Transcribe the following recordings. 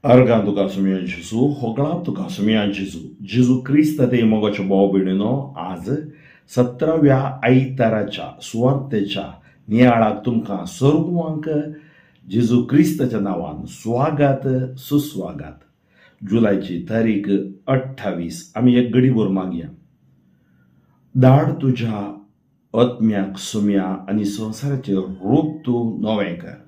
अर्गां तुका सुमयान जेजू, होगळाप तुका सुमयान जेजू. जेजू क्रिस्त ते मोगाचो भाव भयणीनो, आज 17व्या आयताराच्या सुवार्तेच्या नियाळाक तुमकां सर्वांक जेजू क्रिस्ताच्या नांवान स्वागत सुस्वागत. जुलयची तारीख 28. आमी एक गडीभर मागया. धाड तुज्या आत्म्याक सुमया आनी संवसाराचें रूप तूं नवें कर.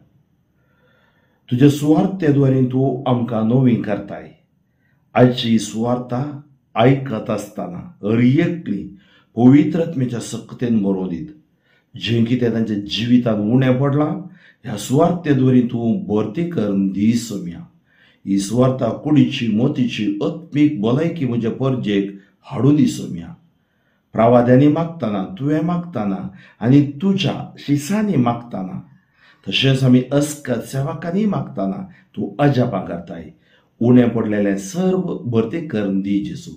तुज्या सुवार्ते द्वारे तूं आमकां नवी करताय. आयची सुवार्ता आयकत आसतना हर एकली पवित्र आत्म्याच्या सक्तेन बरोवन दीत. जें कितें तांच्या जिवितांत उणें पडलां ह्या सुवार्ते द्वारे तूं भरती करून दी सोम्या. ही सुवार्ता कुडीची मोतीची आत्मीक भलायकी म्हज्या परजेक हाडून दी सोम्या. प्रावाद्यांनी मागतना, तुवें मागतना आनी तुज्या शिसांनी मागतना, तशेंच आमी अस्कत सेवकांनी मागतना तूं अजापां करताय. उणें पडलेलें सर्व भरती करून दी जेजू.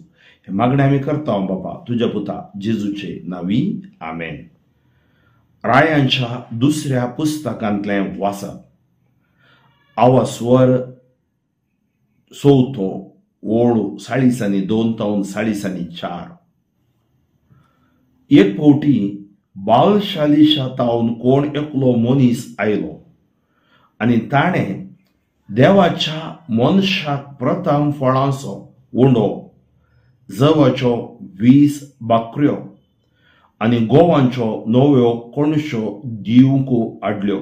हें मागणें आमी करता बाबा तुज्या पुता जेजूचे नांवी, आमेन. रायांच्या दुसऱ्या पुस्तकांतलें वाचप. आवास्वर 4 ओळ 42 तावन 44. एक फावटी बालशालिशा तावन कोण एकलो मनीस आयलो आनी ताणें देवाच्या मनशाक प्रथम फळांचो उंडो, जवाच्यो 20 बाकऱ्यो आनी गोवांच्यो नव्यो कणश्यो दिवंक हाडल्यो.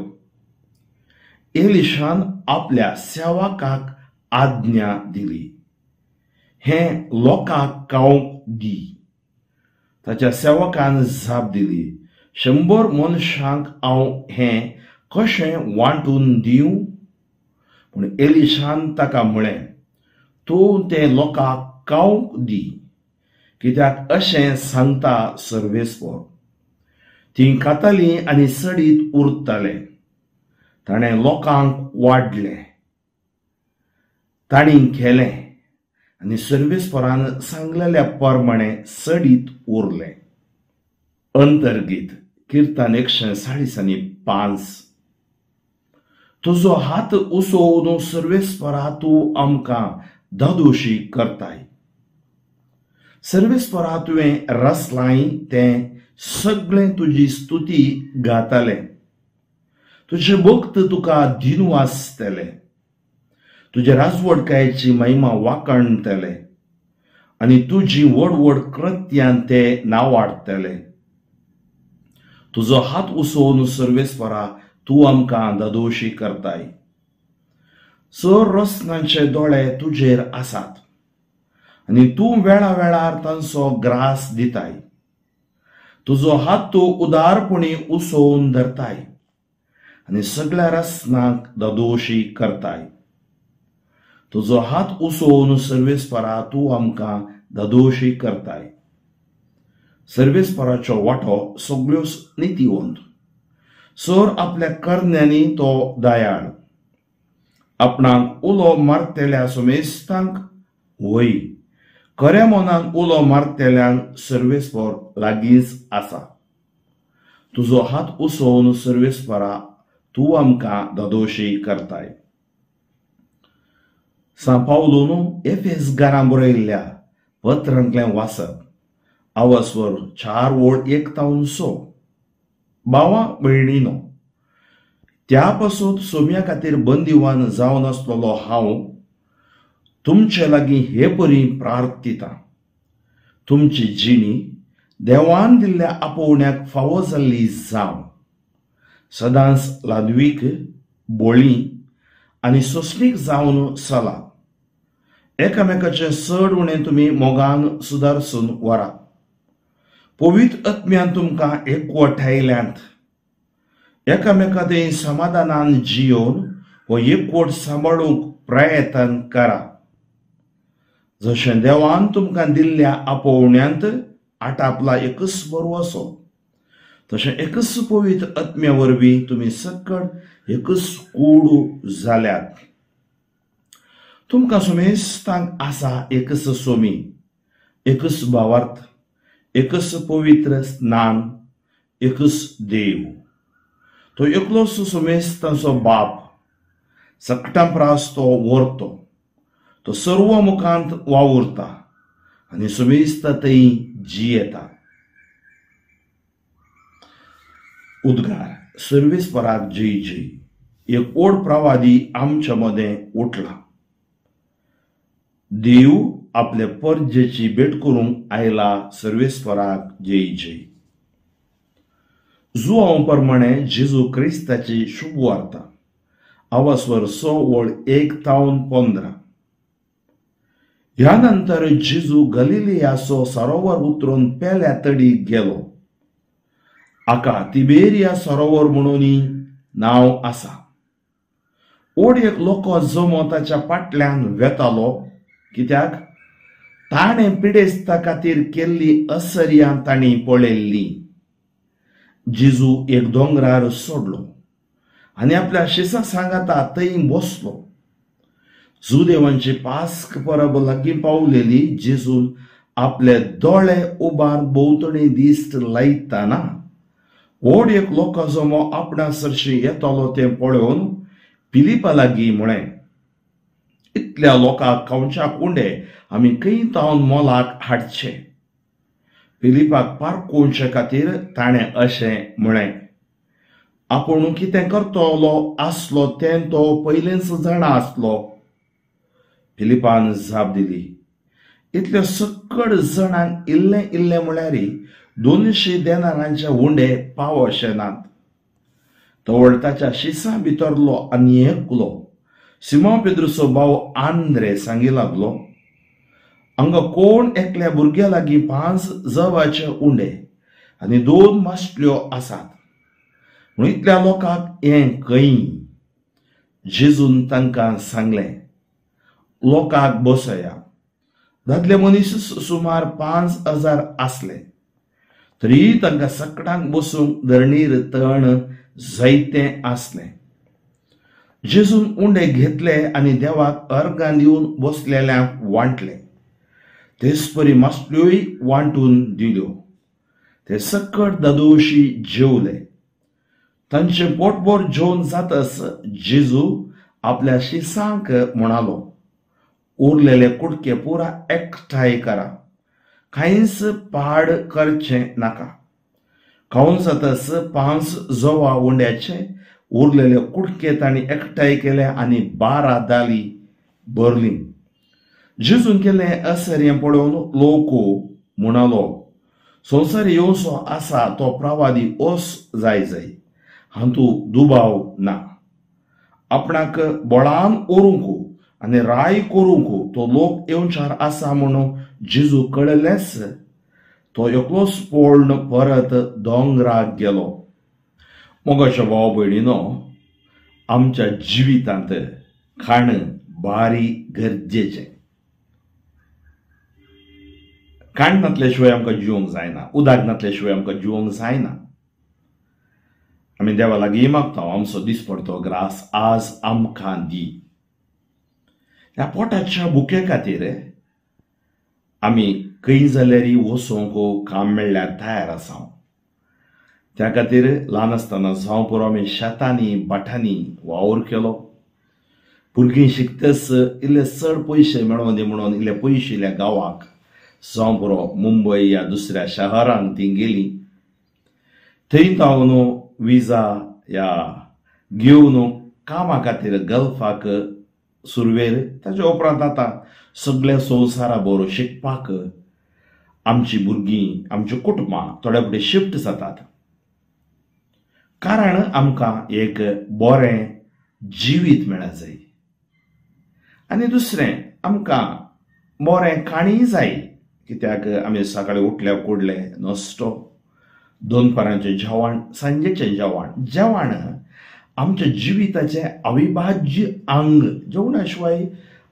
एलिशान आपल्या सेवकाक आज्ञा दिली, हें लोकांक खावंक दी. ताच्या सेवकान जाप दिली, 100 मनशांक हांव हें कशें वांटून दिवं? पूण एलिशान ताका म्हळें, तूं तें लोकांक खावंक दी, कित्याक अशें सांगता सर्वेस्पर. तीं खातालीं आनी सडीत उरताले. ताणें लोकांक वाडलें, तांणी केलें आनी सर्वेस्परान सांगलेल्या प्रमाणे सडीत उरलें. अंतर्गीत किर्तन 145. तुजो हात उसोवन सर्वेस्परा तूं आमकां दादोशी करताय. सर्वेस्परा तुवें रसलाय तें सगळें तुजी स्तुती गातालें. तुजे भक्त तुका दिनवासतले, तुज्या राजवटकायेची महिमा वाखाणतले आनी तुजी व्हड व्हड कृत्यान ते नांवाडतले. तुजो हात उसोवन सर्वेस्परा तूं आमकां दादोशी करताय. सर रसनांचे दोळे तुजेर आसात आनी तूं वेळा वेळार तांचो ग्रास दिताय. तुजो हात तूं उदारपणी उसोवन धरताय आनी सगळ्या रसनांक दादोशी करताय. तुजो हात उसोवन सर्वेस्परा तूं आमकां दादोशी करताय. सर्वेस्पराचो वांटो सगळ्यो नितीवंत, सर आपल्या करण्यांनी तो दयाळ. आपणाक उलो मारतल्या समेस्तांक, वय खऱ्या मनान उलो मारतल्यांक सर्वेस्पर लागींच आसा. तुजो हात उसोवन सर्वेस्परा तूं आमकां दादोशी करताय. सां पावलून एफेस घरां बरयल्ल्या पत्रांतलें वाचप. आवास्वर 4 ओळ 1 तावन 6. भावा भयणीनो, त्या पासून सोम्या खातीर बंदिवान जावन आसलेलो हांव तुमचे लागीं हे परी प्रार्थिता. तुमची जिणी देवान दिल्ल्या आपोवण्याक फावो जाल्ली जावं. सदांच लादवीक, बोळी आनी सोंसणीक जावन चला. एकामेकाचें चड उणें तुमी मोगान सुदारसून व्हरा. पवित्र आत्म्यान तुमकां एकवटायल्यांत. एकामेका ते समाधानान जियोवन हो एकवट सांबाळूंक प्रयत्न करा. जशें देवान तुमकां दिल्ल्या आपोवण्यांत आटापला एकच बरो असो, तशें एकच पवित्र आत्म्या वरवीं तुमी सकळ एकच कूड जाल्यात. तुमकां सुमेस्तांक आसा एकच सोमी, एकच भावार्थ, एकच पवित्र स्नान, एकच देव. तो एकलोच सुमेस्तांचो बाप, सकटां प्रास तो व्हरतो. तो सर्व मुखांत वावुरता आनी सुमेस्त थंय जियेता. उद्गार सर्वेस्पराक जय जय. एक ओड प्रवादी आमच्या मदें उठला. देव आपले परजेची भेट करूंक आयला. सर्वेस्पराक जय जय. जुआंव प्रमाणे जेजू क्रिस्ताची शुभ वार्ता. आवासवर 6 ओळ 1 तावन 15. ह्या नंतर जेजू गलिलियाचो सरोवर उतरून पेल्या तडी गेलो. आका तिबेरिया सरोवर म्हणून नांव आसा. ओड एक लोक जमो ताच्या फाटल्यान वेतालो, कित्याक ताणें पिडेस्ता खातीर केल्ली असर्यां तांणी पळयल्ली. जेजू एक दोंगरार सोडलो आनी आपल्या शिसां सांगाता थंय बसलो. जुदेवांची पास्क परब लागीं पावलेली. जेजून आपले दोळे उबार भोंवतणी दिश्ट लायतना व्हड एक लोक जमो आपणा सरशी येतलो तें पळोवन फिलिपा लागीं म्हळें, इतल्या लोकांक खावच्याक उंडे आमी खंय तावन मोलाक हाडचे? फिलिपाक पारखुवचे खातीर ताणें अशें म्हळें. आपूण कितें करतलो आसलो तें तो पयलींच जाणा आसलो. फिलिपान जाप दिली, इतल्या सकड जाणांक इल्लें इल्लें म्हळ्यार 200 देनारांचे उंडे पावशे नात. तवळ ताच्या शिसां भितरलो आनी एकलो सिमो पेद्रुचो भाव आंद्रे सांगी लागलो, हांगा कोण एकल्या भुरग्या लागीं 5 जवाचे उंडे आनी 2 मासल्यो आसात, म्हूण इतल्या लोकांक हें खंय? जेजून तांकां सांगलें, लोकांक बसया. दादले मनीस सुमार 5000 आसले, तरी तांकां सकडांक बसूंक धरणीर तण जायतें आसलें. जेजून उंडे घेतले आनी देवाक अर्गां दिवन बसलेल्यांक वांटले. तेच परी मासल्योय वांटून दिल्यो. ते सकट दादोशी जेवले. तांचें पोटभर जेवन जातच जेजू आपल्या शिसांक म्हणालो, उरलेले कुडके पुरा एकठांय करा, कांयच पाड करचें नाका. खावन जातच 5 जवा उंड्याचे उरलेले कुडके तांणी एकठांय केले आनी 12 दाली भरली. जेजून केलें असर्यें पळोवन लोक म्हणालो, संवसार येवचो आसा तो प्रवादी ओस जाय जाय, हातूंत दुबाव ना. आपणाक बळान व्हरूंक आनी राय करूंक तो लोक येवचार आसा म्हणून जेजू कळलेंच. तो एकलोच पळोवन परत दोंगराक गेलो. मोगाच्या भाव भयणीनो, आमच्या जिवितांत खाण भारी गरजेचें. खाण नासल्या शिवाय आमकां जिवंक जायना, उदक नासल्या शिवाय आमकां जिवंक जायना. आमी देवा लागीं मागता, आमचो दिसपडतो ग्रास आज आमकां दी. ह्या पोटाच्या भुके खातीर आमी खंय जाल्यार वचोंक काम मेळ्ळ्यार तयार आसा. त्या खातीर ल्हान आसतना जावं पुरो आमी शेतांनी भाटांनी वावर केलो. भुरगीं शिकतच इल्ले चड पयशे मेळोन दी म्हणून इल्ले पयशिल्ल्या गांवाक जावं पुरो मुंबय या दुसऱ्या शहरांत ती गेली. थंय तावन विजा या घेवन कामा खातीर गल्फाक सुरवेर, ताच्या उपरांत आतां सगळ्या संवसारा बरो शिकपाक आमची भुरगीं आमची कुटुंबां थोड्या फुडें शिफ्ट जातात. कारण आमकां एक बरें जिवीत मेळत जाय आनी दुसरें आमकां बरें खाणीय जाय. कित्याक आमी सकाळीं उठल्या कुडले नश्टो, दनपारांचें जेवण, सांजेचें जेवण. जेवण आमच्या जिविताचें अविभाज्य आंग. जेवणा शिवाय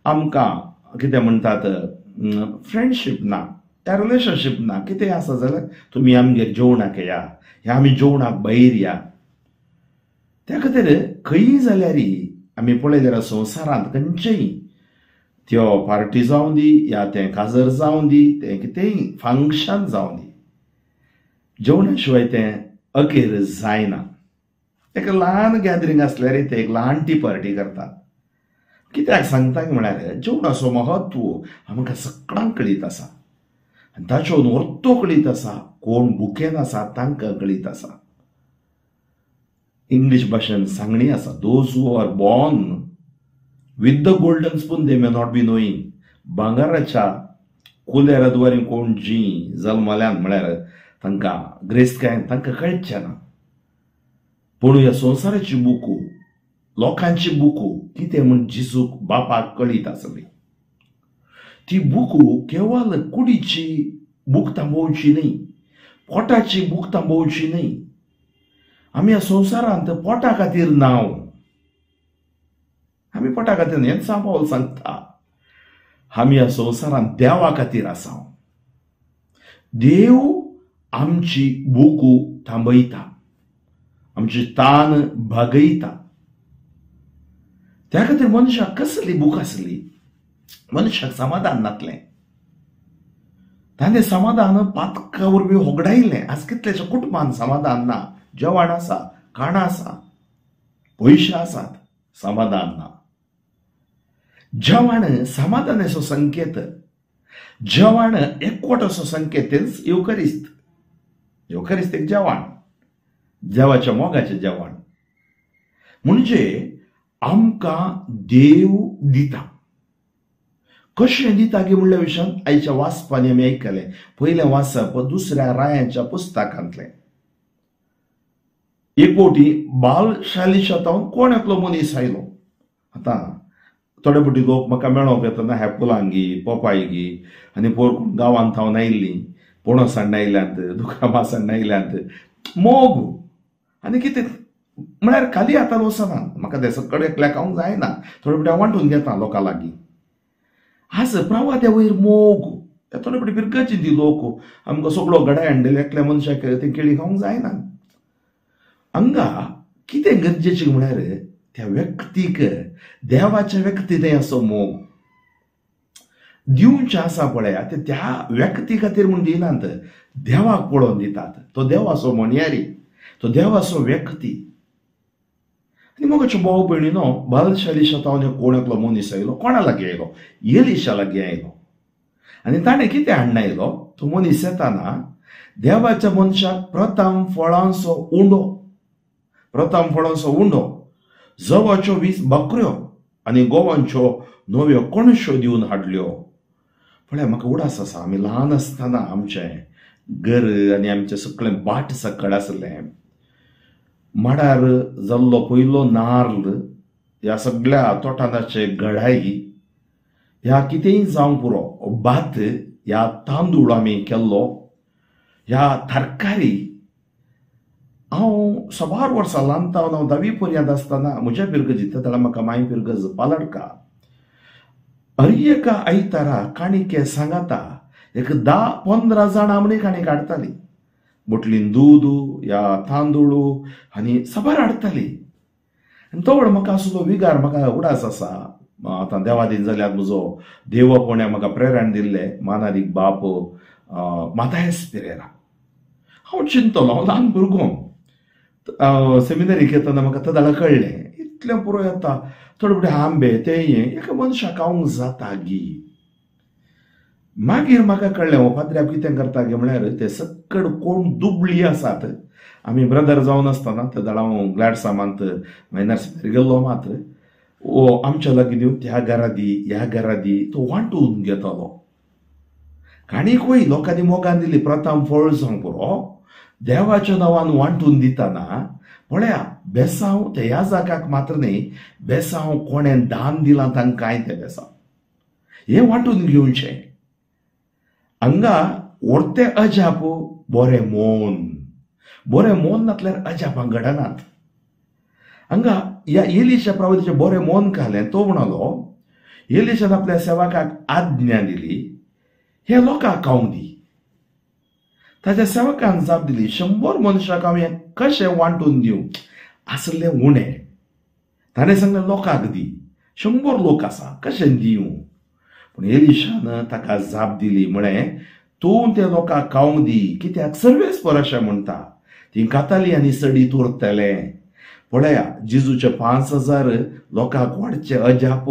आमकां कितें म्हणटात फ्रेंडशीप ना, त्या रिलेशनशीप ना. कितें आसा जाल्यार तुमी आमगेर जेवणाक या, ह्या आमी जेवणाक भायर या. त्या खातीर खंयी जाल्यार आमी पळयत जाल्यार संवसारांत खंयचेय त्यो पार्टी जावं दी या तें काजर जावं दी, तें कितेंय फंक्शन जावं दी, जेवणा शिवाय तें अखेर जायना. एक ल्हान गॅदरींग आसल्यार ते एक ल्हान टी पार्टी करतात. कित्याक सांगता म्हळ्यार जेवणाचो महत्व आमकां सगळ्यांक कळीत आसा आनी ताचो अर्थ कळीत आसा. कोण भुकेन आसा तांकां कळीत आसा. इंग्लीश भाशेन सांगणी आसा, those who are born with the golden spoon they may not be knowing. भांगराच्या कुलेरा द्वारे कोण जी जल्मल्यान म्हळ्यार तांकां ग्रेस्तकायेन तांकां कळचें ना. पूण ह्या संवसाराची बुकू, लोकांची बुकू कितें म्हूण जेजूक बापाक कळीत आसली. ती बुकू केवल कुडीची भूक थांबोवची न्हय, पोटाची भूक थांबोवची न्हय. आमी ह्या संवसारांत पोटा खातीर नांव, आमी पोटा खातीर हेंच सांव पावल सांगता, आमी ह्या संवसारांत देवा खातीर आसा. देव आमची भूक थांबयता, आमची तान भागयता. त्या खातीर मनशाक कसली भूक आसली, मनशाक समाधान नातलें. ताणें समाधान पातका वरवीं होगडायलें. आज कितल्याच्या कुटुंबान समाधान ना. जेवण आसा, खाणां आसा, पयशे आसात, समाधान ना. जेवण समाधानाचो संकेत, जेवण एकवटाचो संकेत तेंच येवकरिस्त. येवकरिस्त एक जेवण, देवाच्या मोगाचें जेवण. म्हणजे आमकां देव दिता. कशें दिता की म्हणल्या विशयान आयच्या वाचपांनी आमी आयकलें. पयलें वाचप दुसऱ्या रायांच्या पुस्तकांतलें. एक फावटी बाल शालिशा तावन कोण एकलो मनीस आयलो. आतां थोडे फावटी लोक म्हाका मेळोंक येतना हॅपलांगी, पोपायगी आनी पोर गांवांत थावन आयिल्लीं, पणसाण आयल्यांत, दुकां आयल्यांत, मोग आनी कितें म्हळ्यार खाली हातान वचना. म्हाका तें सगळें एकल्याक खावंक जायना, थोडे फावटी हांव वांटून घेता लोकां लागीं. आज प्रवाद्या वयर मोग, थोडे फावटी फिरगची ती लोक आमकां सगळो गडाय हाडलेले एकल्या मनशाक ते केळी खावंक जायना. हांगा कितें गरजेचें म्हळ्यार त्या व्यक्तीक, देवाच्या व्यक्ती थंय असो मोग दिवचें आसा पळया, ते त्या व्यक्ती खातीर म्हूण दिनात, देवाक पळोवन दितात. तो देवाचो म्हणयारी, तो देवाचो व्यक्ती. आनी मोगाच्यो भाव भयणीनो, बालशालिशा तावन कोण एकलो मनीस आयलो. कोणा लागीं आयलो? एलिशा लागीं आयलो. आनी ताणें कितें हाडून आयलो? तो मनीस येताना देवाच्या मनशाक प्रथम फळांचो उंडो, प्रथम फळांचो उंडो, जवाच्यो 20 बकऱ्यो आनी गोवांच्यो नव्यो कणश्यो दिवन हाडल्यो. पळय म्हाका उडास आसा, आमी ल्हान आसतना आमचें घर आनी आमचें सगळें बाट सकळ आसलें. माडार जाल्लो पयलो नार्ल, ह्या सगळ्या तोटानाचे घडाई, ह्या कितेंय जावंक पुरो, भात ह्या तांदूळ आमी केल्लो, ह्या तरकारी. हांव साबार वर्सां ल्हान तावन हांव धावी पर्यंत आसतना म्हज्या पिरगजीत जाल्यार म्हाका माय पिरगज पालडका हर एका आयतारा काणिके सांगाता एक 10-15 जाणां म्हणी काणी काडटाली. बोटलीन दूद या तांदूळ आनी साबार हाडटाली. आनी तो म्हाका आसलो विगार, म्हाका उडास आसा. आतां देवादीन जाल्यार म्हजो देव कोणें म्हाका प्रेरण दिल्लें, मानादीक बाप मातायस पिरेरा. हांव चिंतलो, हांव ल्हान भुरगो, सेमिनरीक येतना म्हाका तेदाळा कळ्ळें इतलें पुरो येता. थोडे फावटी आंबे ते हें एका मनशाक खावंक जाता गी. मागीर म्हाका कळ्ळें हो पाद्र्याब कितें करता गे म्हळ्यार ते सकड कोण दुबळी आसात. आमी ब्रदर जावन आसतना तेदाळा हांव ग्लॅडसामांत मायनर सेमिनरी गेल्लो मात्र, ओ आमच्या लागीं दिवन त्या घरा दी, ह्या घरा दी, तो वांटून घेतालो. काणीक वय लोकांनी मोगान दिली प्रथम फळ जावंक पुरो, देवाच्या नांवान वांटून दितना पळया बेसांव ते ह्या जागाक मात्र न्हय, बेसांव कोणें दान दिलां तांकां तें बेसांव हें वांटून घेवचें. हांगा व्हडतें अजाप बरें मोन, बरें मोन नासल्यार अजापां घडनात. हांगा ह्या एलिशा प्रवादीचें बरें मोन घालें. तो म्हणालो, एलिशान आपल्या सेवकाक आज्ञा दिली, हे लोकांक खावंक दी. ताच्या सेवकान जाप दिली, 100 मनशाक हांव हें कशें वांटून दिवं, आसलें उणें. ताणें सांगलें लोकांक दी, 100 लोक आसा, कशें दिवं? पूण एलिशान ताका जाप दिली, म्हळें तूं त्या लोकांक खावंक दी, कित्याक सर्वेस्पर अशें म्हणटा, ती खाताली आनी सडीत उरतलें. पळया जेजूचे 5000 लोकांक वाडचें अजाप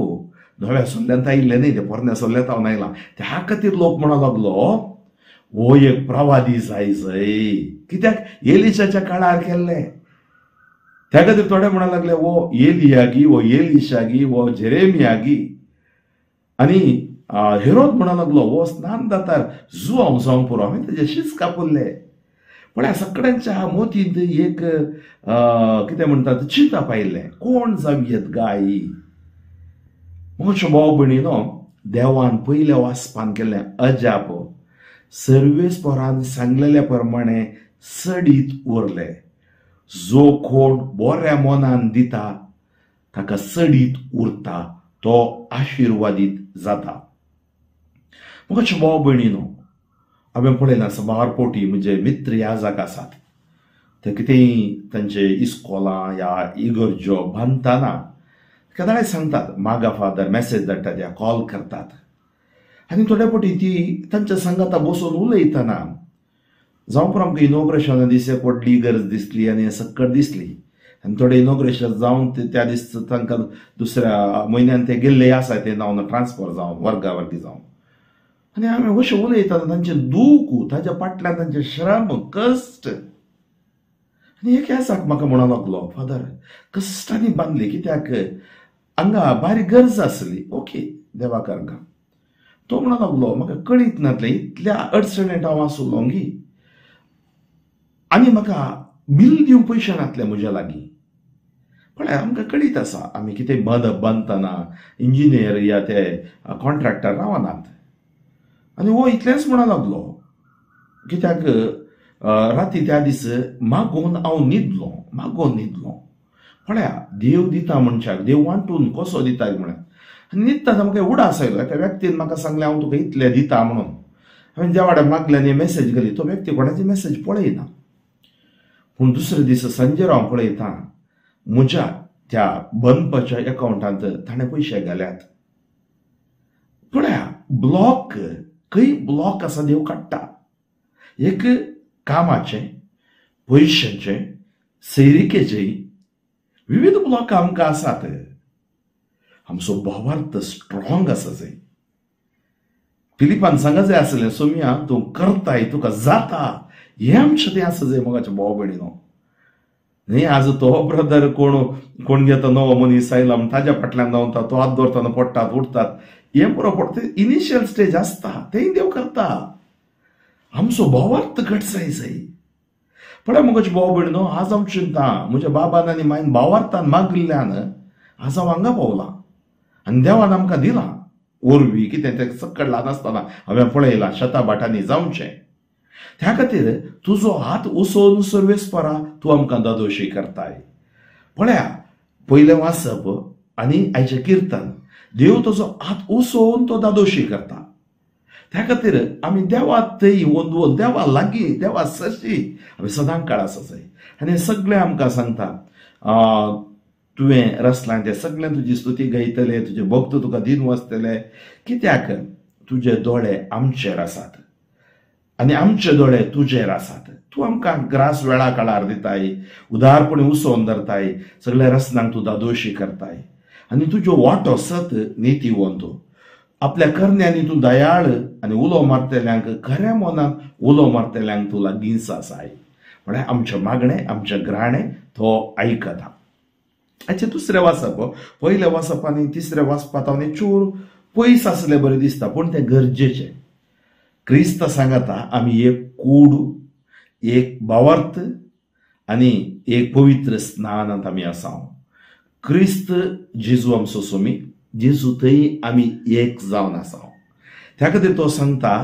नव्या सोल्ल्यांत आयिल्लें न्ही, तें पोरण्या सोल्ल्यांत हांव आयलां. त्या खातीर लोक म्हणूंक लागलो हो एक प्रवादी जाय जय, कित्याक एलिशाच्या काळार केल्लें. त्या खातीर थोडे म्हणूंक लागले हो एलियागी, हो एलिशागी, हो जेरेमियागी. आनी हेरोद म्हणूंक लागलो हो स्नान दातार जुआंव जावंक पुरो, हांवें तेजे शीस कापुल्ले. पण ह्या सगळ्यांच्या मोतींत एक कितें म्हणटात चिंतप आयिल्लें, कोण जावयेत गाय. म्हज्या भाव भयणीनो, देवान पयल्या वाचपान केल्लें अजाप सर्वेस्परान सांगलेल्या प्रमाणे सडीत उरले. जो कोण बऱ्या मनान दिता ताका सडीत उरता, तो आशिर्वादीत जाता. म्हज्या भाव भयणीनो, हांवें पळयलां साबार पोटी म्हजे मित्र याजक आसात, ते कितेंय तांचे इस्कोलां या इगर्जो बांदतना केदाळाय सांगतात मागा फादर, मॅसेज धाडटात या कॉल करतात. आनी थोडे फावटी ती तांच्या सांगाता बसून उलयतना जावं पुरो आमकां इनॉग्रेशना दीस एक व्हडली गरज दिसली आनी सक्कट दिसली. आनी थोडे इनॉग्रेशन जावन त्या दीस तांकां दुसऱ्या म्हयन्यान ते गेल्ले आसा ते नांव ट्रान्सफर जावन वर्गा वर्गी जावन. आनी आमी अशें उलयतना तांचें दूख, ताच्या फाटल्यान तांचे श्रम, कश्ट. आनी एक आसाक म्हाका म्हणूंक लागलो फादर कश्टांनी बांदली, कित्याक हांगा बारीक गरज आसली. ओके देवाक हांगा तो म्हणूंक लागलो म्हाका कळीत नासलें इतल्या अडचणींत हांव आसलो गी, आनी म्हाका बील दिवंक पयशे नासले म्हज्या लागीं. पळय आमकां कळीत आसा आमी कितें बांदतना इंजिनियर या ते कॉन्ट्रॅक्टर रावनात. आनी हो इतलेंच म्हणूंक लागलो कित्याक राती त्या दीस मागोवन हांव न्हिदलो, मागोवन न्हिदलो. पळया देव दिता मनशाक, देव वांटून कसो दिता म्हळ्यार. आनी न्हिदतना म्हाका उडास आयलो, एका व्यक्तीन म्हाका सांगलें हांव तुका इतलें दिता म्हणून. हांवें देवाडे मागलें आनी मॅसेज घाली, तो व्यक्ती कोणाची मॅसेज पळयना. पूण दुसरे दीस सांजेर हांव पळयता म्हज्या त्या बांदपाच्या एकावंटांत ताणें पयशे घाल्यात. पळया ब्लॉक खंय ब्लॉक आसा देव काडटा, एक कामाचें, पयशांचें, सैरिकेचें, विविध ब्लॉक आमकां आसात. आमचो भावार्थ स्ट्रॉंग आसा जाय. फिलिपान सांगा जाय आसलें सोम्या तूं करताय, तुका जाता, हें आमचें तें आसा जाय मोगाचें भाव भयणीनो. न्ही आज तो ब्रदर कोण कोण घेता नवो मनीस आयला म्हण ताज्या फाटल्यान धांवता, तो हात दवरतना पडटात उठतात, हें पुरो पडटा. इनिशियल स्टेज आसता, तेंय देव करता. आमचो भावार्थ घट जाय जाय. पळय म्हज्या भाव भयणीनो, आज हांव चिंता म्हज्या बाबान आनी मायन भावार्थान मागिल्ल्यान आज हांव हांगा पावलां आनी देवान आमकां दिलां वरवीं कितें तें सक्कड ल्हान आसतना हांवें पळयलां शेता भाटांनी जावचें. त्या खातीर तुजो हात उसोवन सर्वेस्परा तूं आमकां दादोशी करताय. पळया पयलें वाचप आनी आयचें किर्तन, देव तुजो हात उसोवन तो दादोशी करता. त्या खातीर आमी देवा थंय वंदवून देवा लागीं, देवा सरशी आमी सदां काळ आसा जाय. आनी सगळें आमकां सांगता तुवें रचलां तें सगळें तुजी स्तुती गायतले, तुजे भक्त तुका दिन वाचतले, कित्याक तुजे दोळे आमचेर आसात आनी आमचे दोळे तुजेर आसात. तूं आमकां ग्रास वेळा काळार दिताय, उदारपणी उसोवन धरताय, सगळ्या रचनांक तूं दादोशी करताय आनी तुज्यो वाटो सत नितीवंत. आपल्या करण्यांनी तूं दयाळ आनी उलो मारतल्यांक खऱ्या मनान उलो मारतल्यांक तूं लागींच आसाय. म्हळ्यार आमचें मागणें, आमचें ग्राणें तो आयकता. हाचें दुसरें वाचप, पयलें वाचप आनी तिसरें वाचपांत हांव चूर पयस आसलें बरें दिसता, पूण तें गरजेचें. क्रिस्त सांगता आमी एक कूड, एक भावार्थ आनी एक पवित्र स्नानांत आमी आसा. क्रिस्त जेजू आमचो सोमी, जेजू थंय आमी एक जावन आसा. त्या खातीर तो सांगता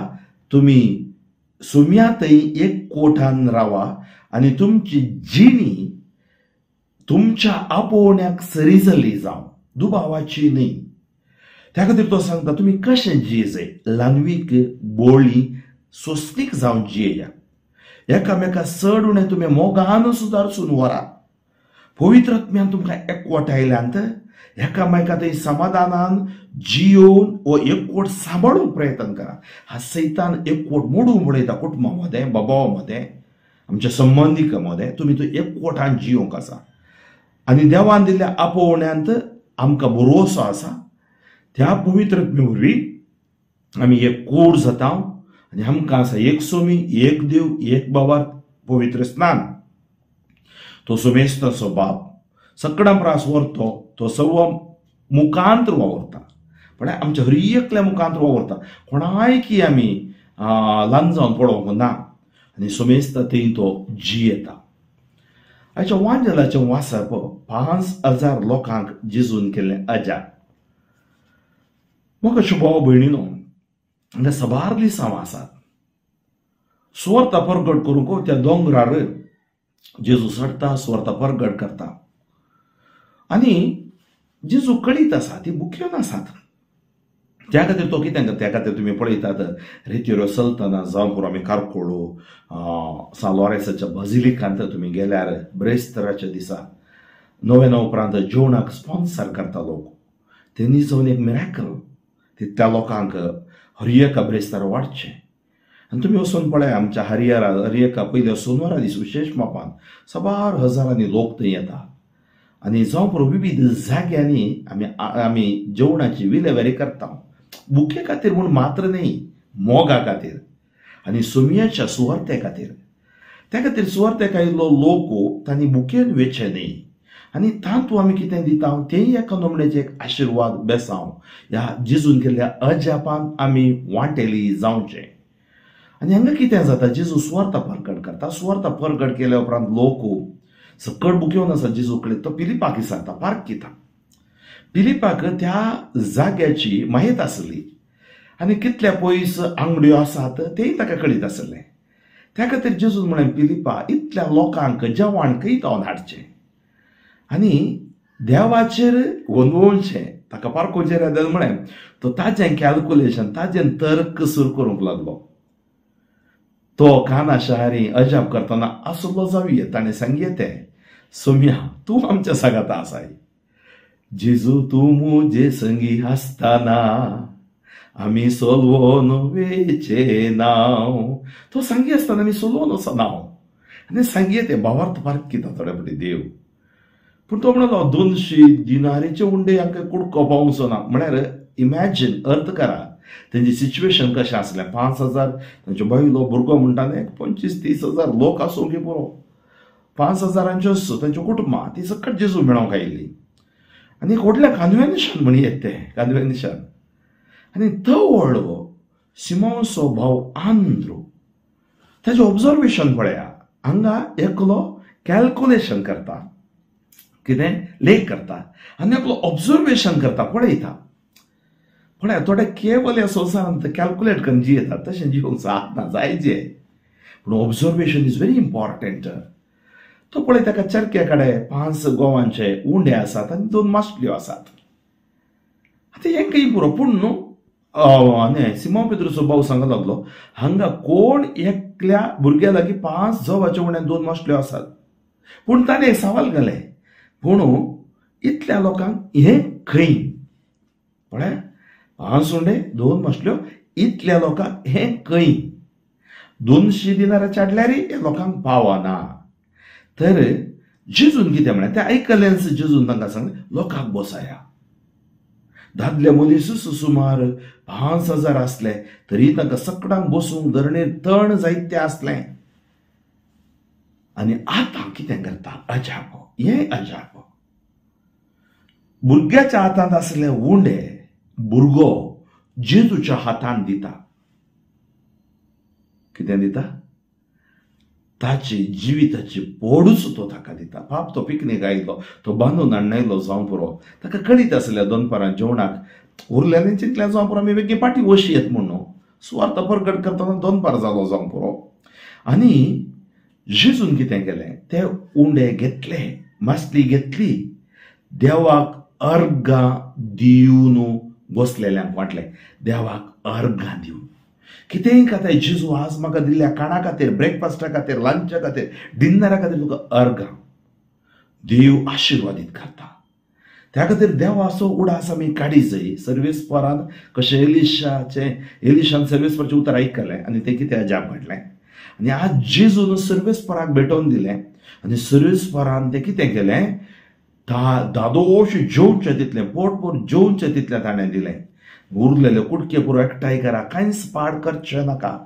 तुमी सोम्या थंय एक कोठान रावा आनी तुमची जिणी तुमच्या आपोवण्याक सरी जाल्ली जावं, दुबावाची न्ही. त्या खातीर तो सांगता तुमी कशें जियेजाय, ल्हानवीक बोळी सोंसणीक जावन जियेया, एकामेका चड उणें तुमी मोगान सुदारसून व्हरा. पवित्र आत्म्यान तुमकां एकवट आयल्यान एकामेका थंय समाधानान जियोवन हो एकवट सांबाळूंक प्रयत्न करा. हा सैतान एकवट मोडूंक पळयता कुटुंबा मदें, बाबा मदें, आमच्या संबंदिका मदें. तुमी तो एकवटान जियोंक आसा आनी देवान दिल्ल्या आपोवण्यांत आमकां भरोसो आसा. त्या पवित्र आत्मे वरवीं आमी एक कूड जाता आनी आमकां आसा एक सोमी, एक देव, एक बाबार पवित्र स्नान. तो सोमेस्ताचो बाप सगळ्यां प्रास व्हरतो, तो सर्व मुखांतर वावरता. म्हळ्यार आमच्या हर एकल्या मुखांतर वावरता. कोणाय की आमी ल्हान जावन पळोवंक ना आनी सोमेस्ता थंय तो जियेता. आयच्या वांजेलाचें वाचप 5000 लोकांक जेजून केल्लें अजाप. म्हाका भाव भयणीनो, हांगा सबार लिसांव आसात. सुवार्ता परगट करूंक त्या दोंगरार जेजू चडटा, सुवार्ता परगट करता आनी जेजू कळीत आसा ती बुकयोन आसात. त्या खातीर तो कितें करता, त्या खातीर तुमी पळयतात रेतिरो चलतना जावं पुरो आमी कारकोळो सान लॉरेन्साच्या बाजिलिकांत तुमी गेल्यार ब्रेस्तराच्या दिसा नव्याना उपरांत जेवणाक स्पॉन्सर करता लोक. तेणी जावन एक मिराकल तितल्या लोकांक हर एका ब्रेस्तार वाडचें. आनी तुमी वचून पळय आमच्या हरिहरा हर एका पयल्या सोनवारा दीस विशेश मापान साबार हजारांनी लोक थंय येता आनी जावं पुरो विविध जाग्यांनी आमी आमी जेवणाची विलेवारी करता. बुके खातीर म्हूण मात्र न्ही, मोगा खातीर आनी सोमयाच्या सुवार्ते खातीर. त्या खातीर सुवार्तेक आयिल्लो लोक तांणी बुकेन वेचें न्ही आनी तातूंत आमी कितें दिता तेंय एका नमण्याचें एक आशिर्वाद बेसांव ह्या जेजून केल्ल्या अजापान आमी वांटेली जावचें. आनी हांगा कितें जाता, जेजू सुवार्ता परगट करता. सुवार्ता परगट केल्या उपरांत लोक सकट बुकेवन आसा जेजू कडेन. तो पिलिपाक विचारता, पार्किता. पिलिपाक त्या जाग्याची माहित आसली आनी कितल्या पयस आंगड्यो आसात तेय ताका कळीत आसलें. त्या खातीर जेजून म्हळें, पिलिपा, इतल्या लोकांक जेवण खंय जावन हाडचें आनी देवाचेर वनवोवचें. ताका पारकोचेर म्हळें, तो ताजें कॅल्कुलेशन, ताजें तर्क सुरू करूंक लागलो. तो काना शहरी अजाप करतना आसलो जावये. ताणें सांगये तें, सोम्या तूं आमच्या सांगाता आसाय. जेजू तूं मुजे संगी आसतना आमी सोलवोन वेचे नांव. तो सांगी आसतना आमी सोलवोन वचना आनी सांगये तें भावार्थ पारखिता थोडे फावटी देव. पूण तो म्हणलो 200 दिनारीचे उंडे हांकां कुडको पावचो ना. म्हळ्यार इमॅजीन अर्थ करा तेंचे सिच्युएशन कशें आसलें. 5000 तांच्यो बायलो भुरगो म्हणटा न्ही, 25-30 हजार लोक आसूंक पुरो. 5000 तांच्यो कुटुंबां ती सकट जेजू मेळोवंक आयिल्ली. आनी एक व्हडलें कन्वेन्शन म्हणयेत तें कन्वेन्शन. आनी तो व्हडलो सिमोनसो भाव आंद्रो, ताजें ऑब्जर्वेशन पळया. हांगा एकलो कॅल्कुलेशन करता, कितें लेख करता आनी एकलो ऑब्जर्वेशन करता, पळयता. पळया थोडे केवल ह्या संवसारांत कॅल्कुलेट करून जियेतात, तशें जिवंक जातना जायजे. पूण ऑब्जर्वेशन is very important. तो पळय ताका चरख्या कडेन 5 गोवांचे उंडे आसात आनी 2 मासल्यो आसात. आतां हेंकाय पुरो. पूण न्हू आनी सिमोन पेद्रूचो भाव सांगूंक लागलो, हांगा कोण एकल्या भुरग्या लागीं 5 जवाचे उंडे 2 मासल्यो आसात. पूण ताणें एक सवाल घालें, पूण इतल्या लोकांक हें खंय? पळय 5 उंडे 2 मासल्यो, इतल्या लोकांक हें खंय? 200 दिनारा चाडल्यार ह्या लोकांक पावना. तर जेजून कितें म्हळें तें आयकलेंच. जेजून तांकां सांगलें, लोकांक बसाया. दादले मनीस सुमार 5000 आसले तरी तांकां सकडांक बसूंक धरणेर तण जायते आसलें. आनी आतां कितें करता, अजाप, हें अजाप. भुरग्याच्या हातांत आसले उंडे भुरगो जेजूच्या हातांत दिता. कितें दिता? ताची जिविताची पोडूच तो ताका दिता. पाप तो पिकनीक आयलो, तो बांदून हाडून जावं पुरो. ताका कळीत आसल्या दनपारां जेवणाक उरलेलें चिंतलें जावं पुरो आमी बेगीन पाटी वशी येत म्हणून. सुवार्थ परगट करतना दनपार जालो जावं पुरो. आनी जेजून कितें केलें, ते उंडे घेतले, मासली घेतली, देवाक अर्गां दिवन बसलेल्यांक वांटलें. देवाक अर्गां दिवन कितेंय खाताय जेजू आज म्हाका दिल्ल्या खाणा खातीर, ब्रेकफास्टा खातीर, लंचा खातीर, डिनरा खातीर तुका अर्गां देव आशिर्वादीत करता. त्या खातीर देवाचो उडास आमी काडी जाय. सर्वेस्परान कशें एलिशान सर्वेस्पराचें उतर आयकलें आनी तें कितें अजाप घडलें. आनी आज जेजून सर्वेस्पराक भेटोवन दिलें आनी सर्वेस्परान तें कितें केलें, दादोश जेवचें तितलें, पोटभर जेवचें तितलें ताणें दिलें. उरलेले कुडके पुरो एकठांय करा, कांयच पाड करचें नाका.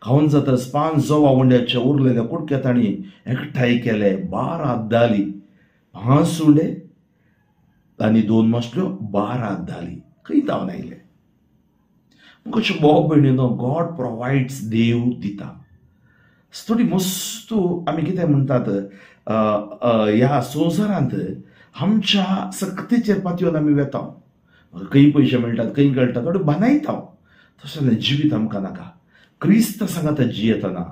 खावन जातच 5 जवा उंड्याचे उरलेले कुडके तांणी एकठांय केले, 12 दाली. 5 उंडे आनी 2 मासल्यो, 12 दाली. खंय धांवन आयले? कशें भाव भयणीनो, गॉड प्रोवायड्स, देव दिता. थोडी मस्तू आमी कितें म्हणटात, ह्या संवसारांत आमच्या सक्तीचेर पातयेवन आमी वेता, खंय पयशे मेळटात, खंय कळटा, थोडे बानायता. तशें जाल्यार जिवीत आमकां नाका. क्रिस्त सांगाता जियेतना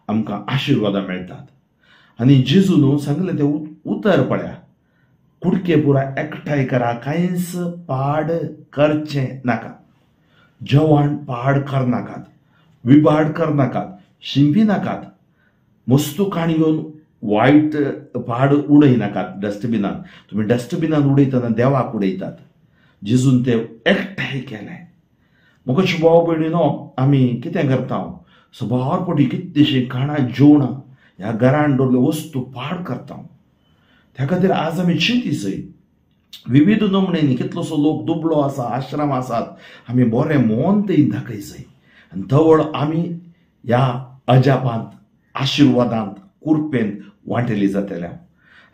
आमकां आशिर्वादां मेळटात. आनी जेजू न्हू सांगलें तें उतर पळया, कुडके पुरा एकठांय करा, कांयच पाड करचें नाका. जेवण पाड करनाकात, विबाड करनाकात, शिंपी नाकात, मस्तू काणी घेवन वायट पाड उडयनाकात डस्टबिनान. तुमी डस्टबिनान उडयतना देवाक उडयतात. जेजून ते एकठांय केलें. म्हाका भाव भयणीनो, आमी कितें करता, सबार पटी कितलीशीं खाणां जेवणां ह्या घरान दवरल्यो वस्तू पाड करता. त्या खातीर आज आमी चिंती जय विविध नमणेंनी कितलोसो लोक दुबळो आसा, आश्रम आसात, आमी बरें मन थंय दाखय जय. आनी तवळ आमी ह्या अजापांत, आशिर्वादांत, कुरपेंत वांटेली जातल्या.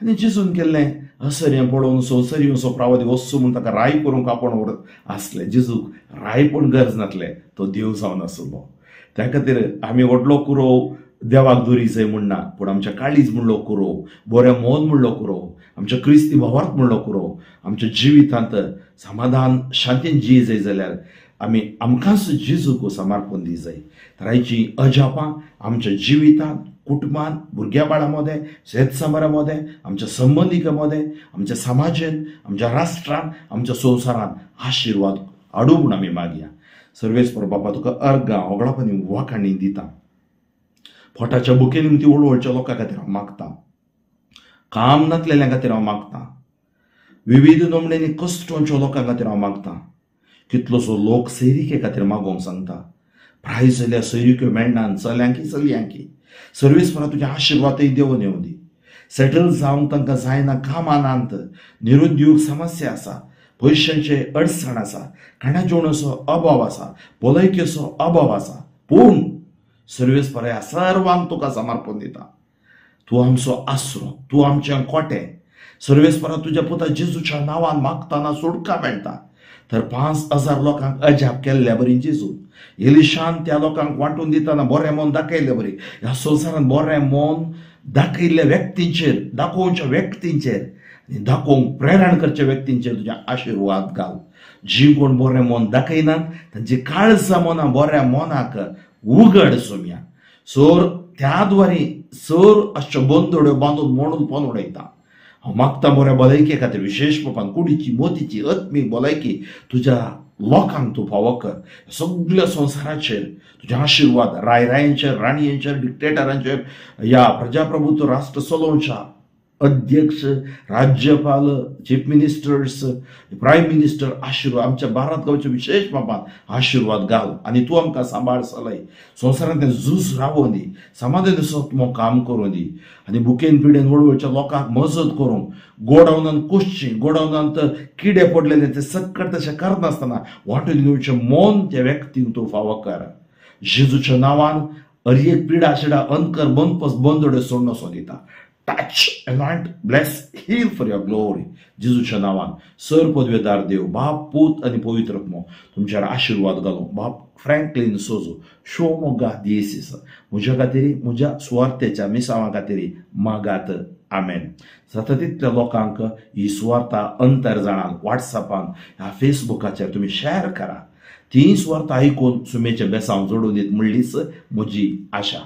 आनी जेजून केल्लें असर्य पळोवन संवसरी असो प्रावदी वस्तू म्हूण ताका राय करूंक आपोवन व्हरत आसलें. जेजूक राय पण गरज नासलें, तो देव जावन आसलो. त्या खातीर आमी व्हडलो कुरोव देवाक दोरी जाय म्हूण ना, पूण आमच्या काळीज म्हणलो कुरोव, बरें मन म्हणलो कुरोव, आमच्या क्रिस्ती भावार्थ म्हणलो कुरोव, आमच्या जिवितांत समाधान शांतीन जिये जाय जाल्यार आमी आमकांच जेजूक समर्पण दी जाय. तर आयची अजापां आमच्या जिवितांत, कुटुंबान, भुरग्या बाळां मदें, शेत समारा मदें, आमच्या संबंदिकां मदें, आमच्या समाजेन, आमच्या राष्ट्रान, आमच्या संवसारान आशिर्वाद हाडूं म्हूण आमी मागया. सर्वेस्पर बापा, तुका अर्गां होगडापानी वाखाणी दिता. पोटाच्या भुके निमती वळवळच्या लोकां खातीर हांव मागता, काम नासलेल्या खातीर हांव मागता, विविध नमणेंनी कश्टोंच्या लोकां खातीर हांव मागता. कितलोसो लोक सैरिके खातीर मागोवंक सांगता, प्राय जाल्यार सैरिक्यो मेळना, चल्यांकी चलयांकी. सर्वेस्परा तुज्या आशिर्वादय देवून येवं दी. सेटल जावंक तांकां जायना, कामानांत निरुद्योग समस्या आसा, पयशांचे अडचण आसा, खाणा जेवणाचो अभाव आसा, भलायकेचो अभाव आसा. पूण सर्वेस्परा ह्या सर्वांक तुका समर्पण दिता. तूं आमचो आसरो, तूं आमचें कोटें. सर्वेस्परा तुज्या पुता जेजूच्या नांवान मागतना सुटका मेळटा. तर 5000 लोकांक अजाप केल्ल्या बरी जेजून एलिशान त्या लोकांक वांटून दितना बरें मन दाखयल्ले बरी. ह्या संवसारांत बरें मन दाखयल्ल्या व्यक्तींचेर, दाखोवच्या व्यक्तींचेर आनी दाखोवंक प्रेरण करच्या व्यक्तींचेर तुज्या आशिर्वाद घाल. जी कोण बरें मन दाखयनात तांची काळजां मनां बऱ्या मनाक उगड सोम्या. सर त्या द्वारे सर अश्यो बंदोड्यो बांदून म्हणून पण उडयता. हांव मागता बऱ्या भलायके खातीर, विशेश बापान कुडीची, मोतीची, आत्मीक भलायकी तुज्या लोकांक तूं फावो कर. सगळ्या संवसाराचेर तुज्या आशिर्वाद, रायरायांचेर, राणयांचेर, डिक्टेटरांचेर, ह्या प्रजाप्रभुत्व राष्ट्र चलोवच्या अध्यक्ष, राज्यपाल, चीफ मिनिस्टर्स, प्रायम मिनिस्टर आशिर्वाद, आमच्या भारत गांवचे विशेष बापान आशिर्वाद घाल. आनी तूं आमकां सांबाळ चलय. संवसारांतलें झूज रावोवन दी, समाधान दिसत काम करूं दी. आनी भुकेन पिडेन वळवळच्या लोकांक मजत करूंक, गोडावनान कुसची, गोडावनांत किडे पडलेले ते सक्कट तशें करनासतना वांटून घेवचें मन त्या व्यक्तींक तूं फावो कर. जेजूच्या नांवान हर एक पिडा शिडा अंकर बंदपस बंदोडे सोडणसो दिता. Touch, anoint, bless, heal for your glory. जेजूच्या नांवान सर पदवेदार देव बाप, पूत आनी पवित्र आत्मो तुमच्यार आशिर्वाद घालूं. बाप फ्रँकलीन सोजो शिवमोग्गा दियेसीस म्हज्या खातीर, म्हज्या सुवार्थेच्या मिसांवा खातीर मागात. आमेन. जाता तितल्या लोकांक ही सुवार्ता अंतरजाणान, वॉट्सॅपान, ह्या फेसबुकाचेर तुमी शेअर करा. ती सुवार्ता आयकून सुमेचें बेसांव जोडून दीत म्हणलीच म्हजी आशा.